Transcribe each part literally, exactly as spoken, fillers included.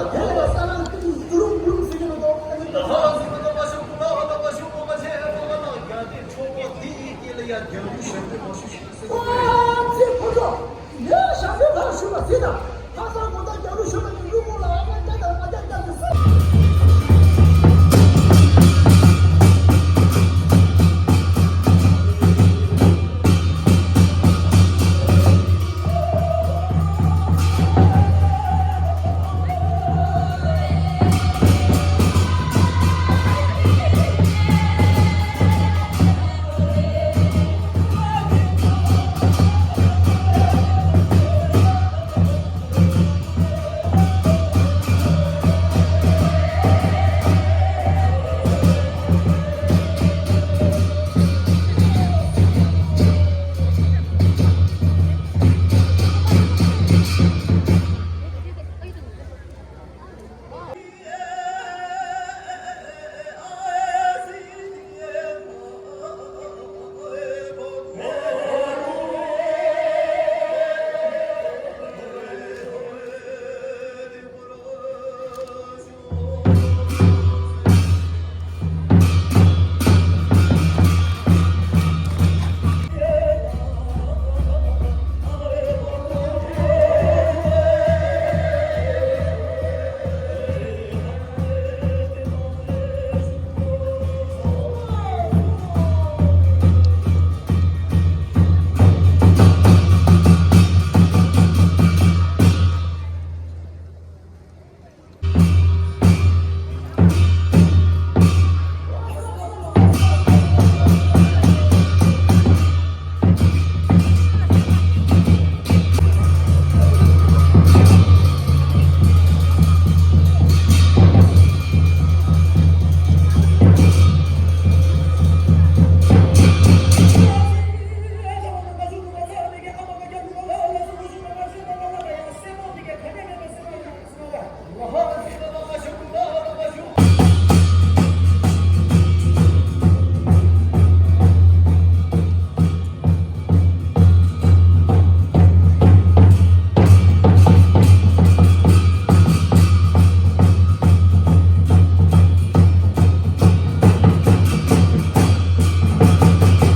རྒྱལ་བ་ས་ལ་ཀུ་ཀུ་ཀུ་རུ་ཀུ་རུ་ཟེར་གྱི་མི་འདུག་ཨ་ནི་ལ་ཧ་ཟེར་མི་འདུག་མ་ཤོག་གུ་ལ་ཧ་ལ་མ་ཤོག་གུ་མ་ཆེ་ཧ་ལ་ལ་རྒྱ་དེ་ཁྲོ་བོ་དེ་ཡི་སྐེ་ལ་ཡ་རྒྱ་རུ་ཞབས་ཀྱི་མ་ཤོག་ཤིག་ཟེར་གྱི་རེད། ཨ་ཙི་ཁོ་ཚོ། ངས་ཞབས་ཀྱི་ལ་ཞུ་བ་ཟིན་ན། ཧ་ས་གོ་ད་རྒྱ་རུ་ཞུ་བ་ནི་ལུ་གོ་ལ་ཨ་མ་ཀྱ་ད་ཨ་ཀྱ་ཀྱ་ཟེར།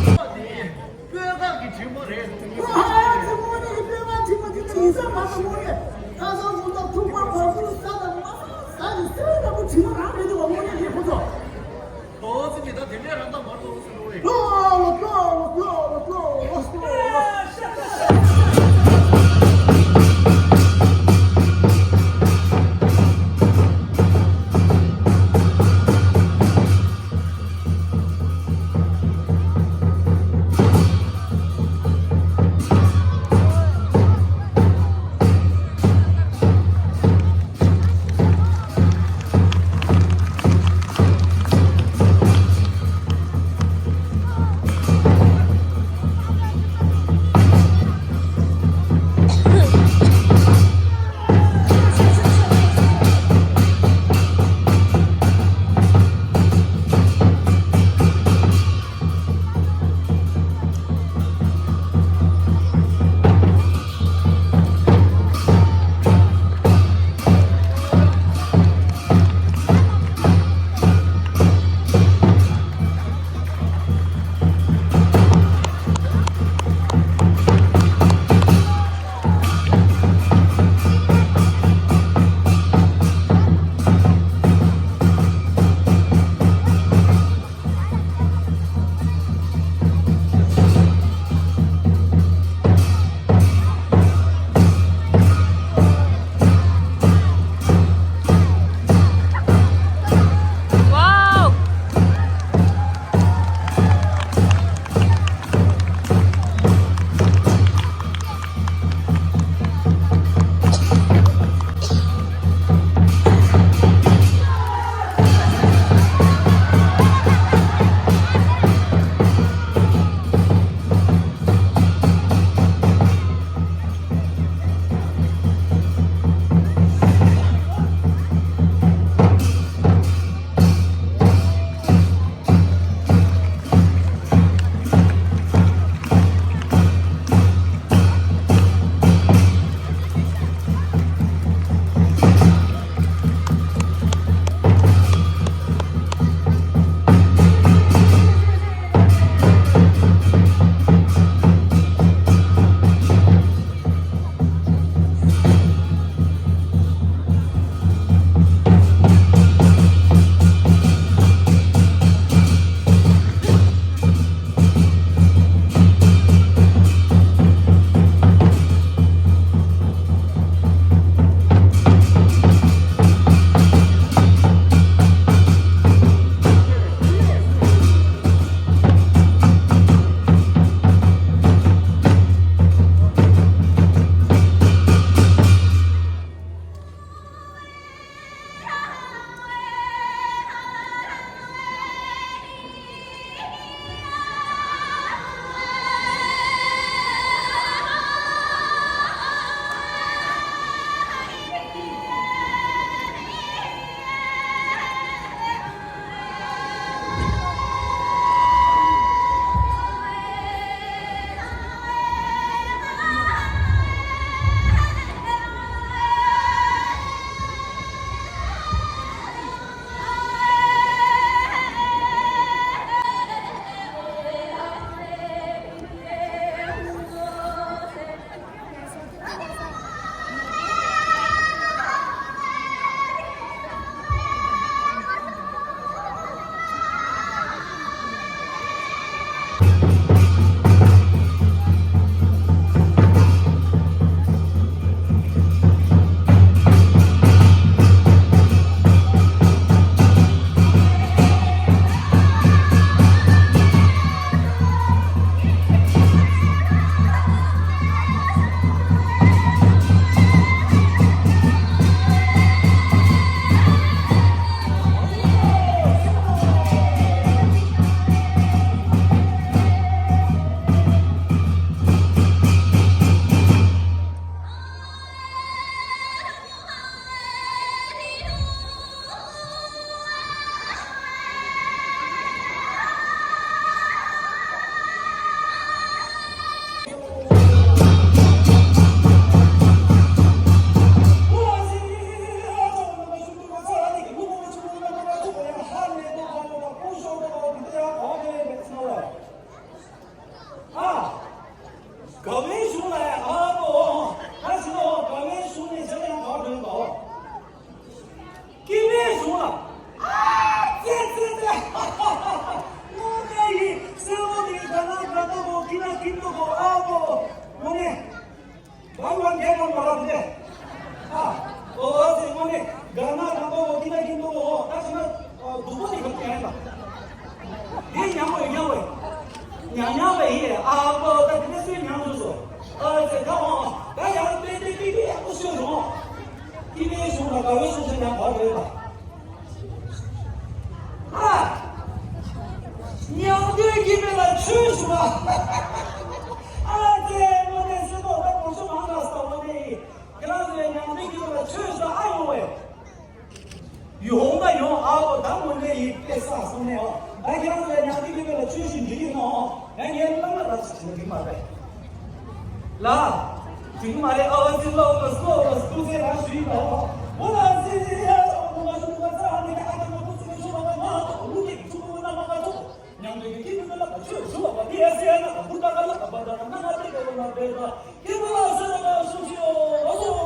སྤོས་ཁ་གི་དྲི་མ་རེད་འདུག་ཨ་ཙི་དངོས་གནས་ཀྱི་སྤོས་ཁ་དྲི་མ་དེ་དྲི་ས་མ་ཟ་དངོས་གནས། ཁ་སང་ཁོང་ཚོ་ཐུག་པ་བ་སྤུ་ཟ་དང་མ་ཟ་ཟ་ནི་སེ་ལྟ་བུ་དྲི་མ་རང་རེད་འདུག་བ་དངོས་གནས་ཀྱི་ཁོ་ཚོ། ཨོ་ཙི་མི་ད་དེ་འདྲའི་རང་ད་མ་གཏོགས་ཟེར་ནོ་རེད། ཨ། དགའ་བའི་གཞུང་ལ་ཡང་ཨ་ནོ། ད་ཞུ་ནོ། དགའ་བའི་གཞུང་ནས་གཞན་ཡང་ག་བ་འདོན་པའོ། སྐྱིད་པའི་གཞུང་ལ། ཨ་ཙེ་ཙེ་ཙེ། དངོས་གནས་ཡིན། སེམས་པ་དེ་དགའ་ན་དགའ་ཏོ་གོ། སྐྱིད་ན་སྐྱིད་ཏོ་གོ། ཨ་ནོ། དངོས་གནས། བག་ལ་འགེལ་བ་མ་རག་དེ། ཨ། ཨོ་ཨོ་ཟེར་དངོས་གནས་དགའ་ན་དགའ་པོ་འོ་ཀི་ན་ཀི་ནོ་འོ་ད་ཞིག་ན་སྡུག་པོ་ནི་ག་ཀྱང་ཡིན་པ། འདི་ཉམས་པོ་ཡིན་ཉམས་པོ་ཡིན། ཉམས་ཉམས་པ་ཡིན། ཨ་ཨ་ཨོ་ད་དེ་ནས་སུས་ཉམས་བཟོས་སོ། ཨ་ཟེར་ད་འོ་ད་ཡང་པེ་པེ་པེ་པེ་ཡག་པོ་ཤོད་རོགས། ཀི་ནའི་གཞུང་ལ་དགའ་བའི་གཞུང་ཆ་ཉམས་བར་རེད་པ། ཨ། ཉང་སྟོད་ཀྱི་མི་ལ་ཆོས་ཞུ་བ། ཨ་ཙེ་དངོས་གནས་སྲིད་ཐོག་ད་གོང་ས་མང་དྲགས་ས་དངོས་གནས་ཡིན། ཁྱེད་རང་ཚོ་ལ་ཉང་སྟོད་ཀྱི་མི་ལ་ཆོས་ཞུ་ཨ་ཡོང་བས། ཡོང་ད་ཡོང་ཨ་བོ་ད་དངོས་གནས་ཡིན་དཔེ་བསགས་སོང་ནས་ཨ། ད་ཁྱེད་རང་ཚོ་ལ་ཉང་སྟོད་ཀྱི་མི་ལ་ཆོས་ཞུ་འགྲིག་གི་ནོ། ཡང་ངའི་བླ་མ་རབ་ཞིག་བྱེད་ན་འགྲིག་མ་རེད། ལ། དེ་མ་རེད་ཨ་ཙི་ལོ་ལ་སོ་ལ་སུ་ཚེ་རང་ཞུས་པ། འོ་ལ་ཙི་ཙི་ཡ་ལ་འོ་མ་ཞུ་བ་ཙ་ནི་ཨ་ཙི་མ་ཁུ་ཙི་ནི་ཞུ་བ་མ་ཐོ་ལུ་ཏི་ཆུ་བོ་ན་མ་ག་ཐོ། ཉང་དུ་ཀི་ཀི་ཀི་ལ་ཆུ་ཞུ་བ་ཏི་ཨ་ཙི་ཡ་ན་བུ་ཏ་ཀ་ལ་བ་ད་ན་ང་ཏི་ཀ་ལ་ན་བེ་ད་ཀི་བ་ལ་སུ་ལ་ཞུ་ཞུ་ཨོ་སོ།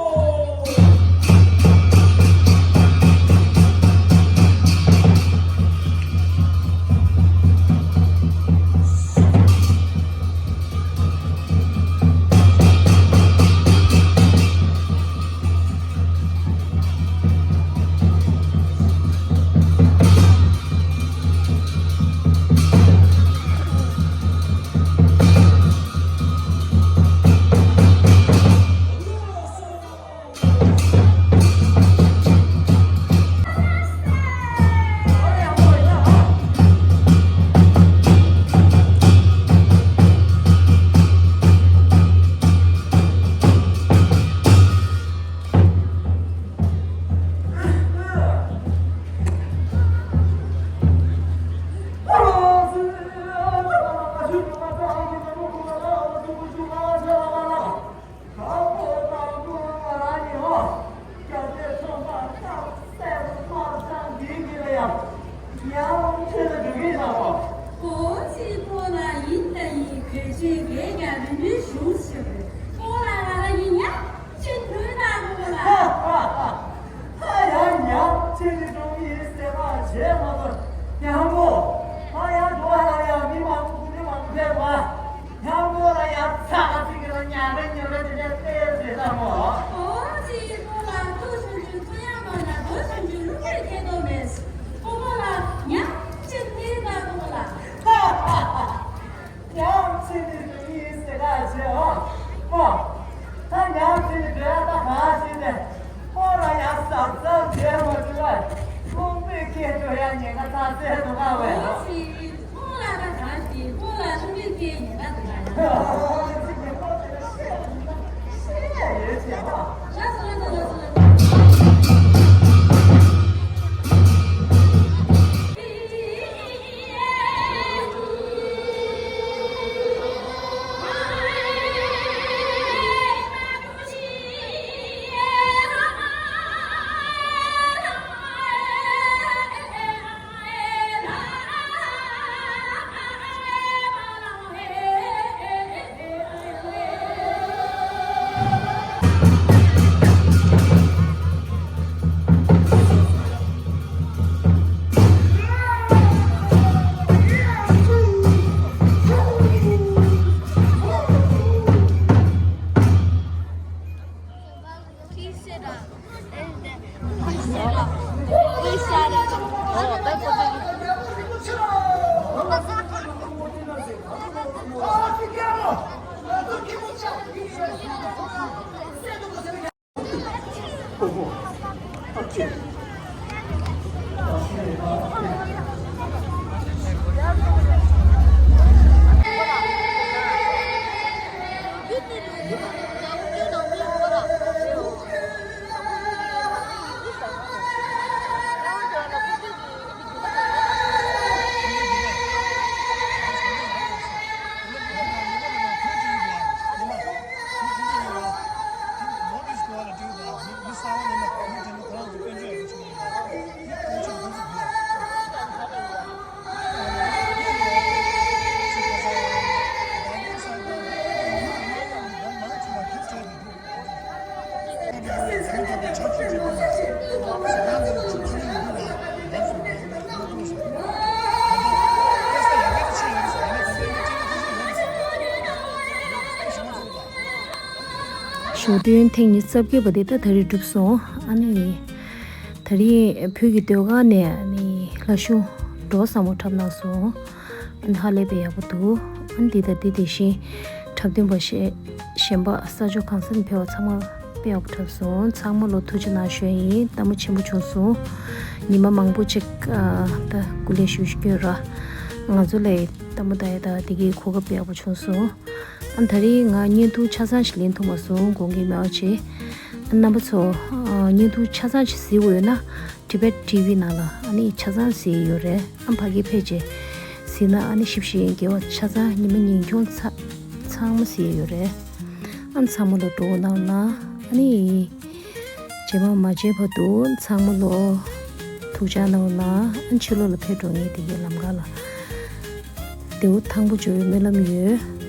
ཁོ་གཅིག་པོ་ལ་ཡིན་ད་ཡིན་བོད་ཆེན་རྒས་ཀྱང་རི་མོའི་གཞུང་ཞིག་རེད། ཁོ་ལ་ང་ལ་ཡིན་ཡ་ཅི་ཐུན་ད་ཁོ་ལ། ཧ་ཡ་ཉག་ཆེ་ནི་འགྲོ་ཡིན་ཟེར་བ་བྱས་མ་ཐུབ་ཡང་མོ། ཧ་ཡ་འགྲོ་ཧ་ལ་ཡ་མི་མང་པོ་ཀུ་ནི་མང་པོ་ཕེབས་པ། ཡང་མོ་ལ་ཡ་ཚ་ག་ཚིག་གི་ལ་ཉ་རེ་ཉ་རེ་དེ་འདྲ་ཏེ་ཟེར་ད་མོ། ཨོ་ཙི་ཁོ་ལ་ཐུགས་སུན་ཆུ་ཐུ་ཡ་མ་ན་ཐུགས་སུན་ཆུ་ལུག་གི་ཁེ་ཏོ་མེད། ཁོ་མོ་ལ་ཉག་ཅི་ཐེ་ད་ཁོ་མོ་ལ། ཧ་ཧ་ཧ། ཉག་ཆེ་ནི་འདི་ཡིན་ཟེར་ག་བྱེད་ཨོ། ཨོ། ད་ཉག་ཆེ་ནི་འདི་ད་ག་བྱེད་ནས། ཨོ་ར་ཡ་ཟབ་ཟབ་བྱེད་མ་ཐུབ་པ། ཁོང་པའི་སྐད་འགྲོ་ཡ་ཉེན་ཁ་ཚ་ཟེར་འདུག་ག་བས། ཁོང་ལ་ད་ག་ཞིག་ཁོང་ལ་ཁོང་པའི་སྐད་ཉེན་ཁ་འདུག་ག་ཡ། ཨོ་ཅི་གི་ཁོང་དེ་ཤེས་ཤེས་ཡ་ཡོད་བྱེད་ཨོ། ལ་སོ་ལ་སོ་ལ་སོ་ལ། ཞོ་སྟོན་ཐེངས་ཉི་ཤུ་རྩ་བརྒྱད་པ་དེ་ད་ད་རེས་གྲུབ་སོང་། ཨ་ནི་ད་རེས་བོད་ཀྱི་ཟློས་གར་ནས་ཨ་ནི་ལྷ་གཞུང་འགྲོ་བསམ་བློ་འཁྲབ་གནང་སོང་། ཨ་ནི་ཧ་ལས་དཔེ་ཡག་པོ་འདུག་ཨ་ནི་འདི་དང་འདི་དེ་བཞིན་འཁྲབ་སྟོན་པ་གཞན་གཞན་པ་ས་ཕྱོགས་གང་ས་ནས་ཕེབས་པ་ཚང་མ་དཔེ་ཡག་པོ་འཁྲབ་སོང་། ཚང་མ་ལ་ཐུགས་རྗེ་གནང་ཞུ་ཡ་ཡིན། ལྟད་མོ་ཆེན་པོ་བྱུང་སོང་། ཉི་མ་མང་པོ་ཅིག་ཨ་ད་སྐུ་ལས་ཞུ་ཞུ་རྒྱུ་ར། ང་ཚོ་ལ་ལྟད་མོ་ལྟ་ཡ་ད་དེ་གའི་གོ་སྐབས་ཡག་པོ་བྱུང་སོང་། ཨ་ད་རེས་ང་བརྙན་ཐུང་ཆ་ཚང་ཞིག་ལེན་ཐུབ་མ་སོང་། དགོངས་འགལ་མེད་པ་བྱེད། ཨ་རྣམ་པ་ཚོ་ཨ་བརྙན་ཐུང་ཆ་ཚང་ཞིག་གཟིགས་འོས་ན་Tibet T V ནང་ལ་ཨ་ནི་ཆ་ཚང་གཟིགས་ཡོད་རེད། ཨ་ཕ་གི་ཕེབས་རྗེས་གཟིགས་ན་ཨ་ནི་ཞིབ་ཞིབ་རྒྱས་པ་ཆ་ཚང་ཉི་མ་ཉིན་གུང་ཚ་ཚང་མ་གཟིགས་ཡོད་རེད། ཨ་ཚང་མ་ལ་སྤྲོ་བོ་གནང་ན། ཨ་ནི་རྗེས་མ་མ་མཇལ་བར་དུ་ཚང་མ་ལ་ཐུགས་ཅག་གནང་ན། ཨ་ཕྱི་ལོགས་ལ་ཕེབས་འགྲོ་ངེས་དེ་གའི་ལམ་ཁ་ལ་བདེ་བོ་ཐང་པོ་འབྱོར་བའི་སྨོན་ལམ་ཡོད།